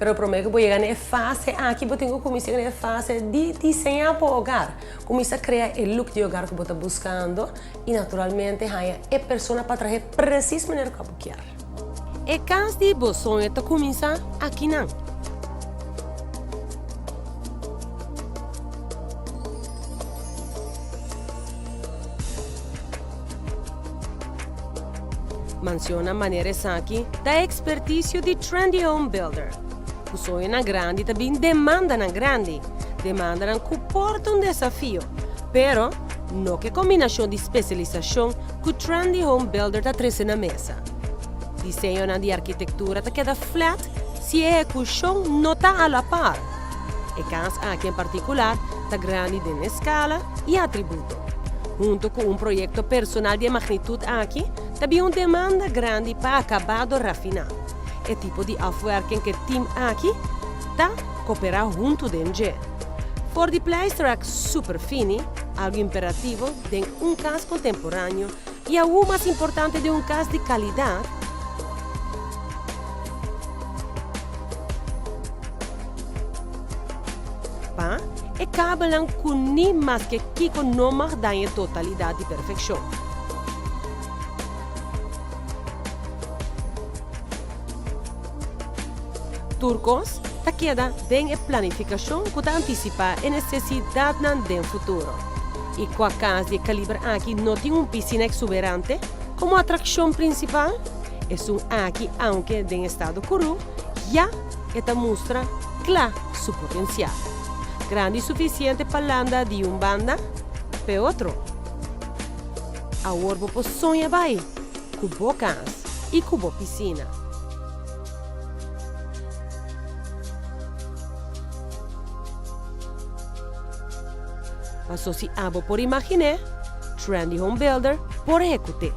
Pero promé ku bo yega na e fase aki bo tin ku kuminsá yega na e fase di diseñá bo hogar. Kuminsá krea e look di hogar ku bo ta buskando i naturalmente haña e persona pa traha presis manera ku abo kier. E kas di bo soño ta kuminsá akinan. Mansionnan manera esaki ta e ekspertisio di Trendy Home Builder. Ku soñonan grandi ta bin demandanan grandi, demandanan ku por ta un desafio, pero no ku e kombinashon di spesialisashon ku Trendy Home Builder ta trese na mesa. Diseñonan di arkitektura ta keda flat si e ehekushon no ta a la par. E kas aki en partikular ta grandi den eskala i atributo. Hunto ku un proyekto personal di e magnitut aki ta bin un demanda grandi pa akabado rafiná. E tipo di afwerking ku e tim aki ta koperá huntu den dje. For di pleisterwerk super fini, algu imperativo den un kas kontemporáneo i aun mas importante den un kas di kalidat, Pa e kabelnan ku ni maske kiko no mag daña e totalidat di perfekshon. Tur kos ta keda den e planifikashon ku ta antisipá e nesesidatnan den futuro. I kua kas di e kaliber aki no tin un pisina eksuberante komo atrakshon prinsipal? Esun aki, aunke den estado kurú, ya e ta mustra kla su potensial. Grandi sufisiente pa landa di un banda p'e otro. Awor bo por soña bai ku bo kas i ku bo pisina. Paso si abo por imagin'é, Trendy Home Builder por ehekut'é.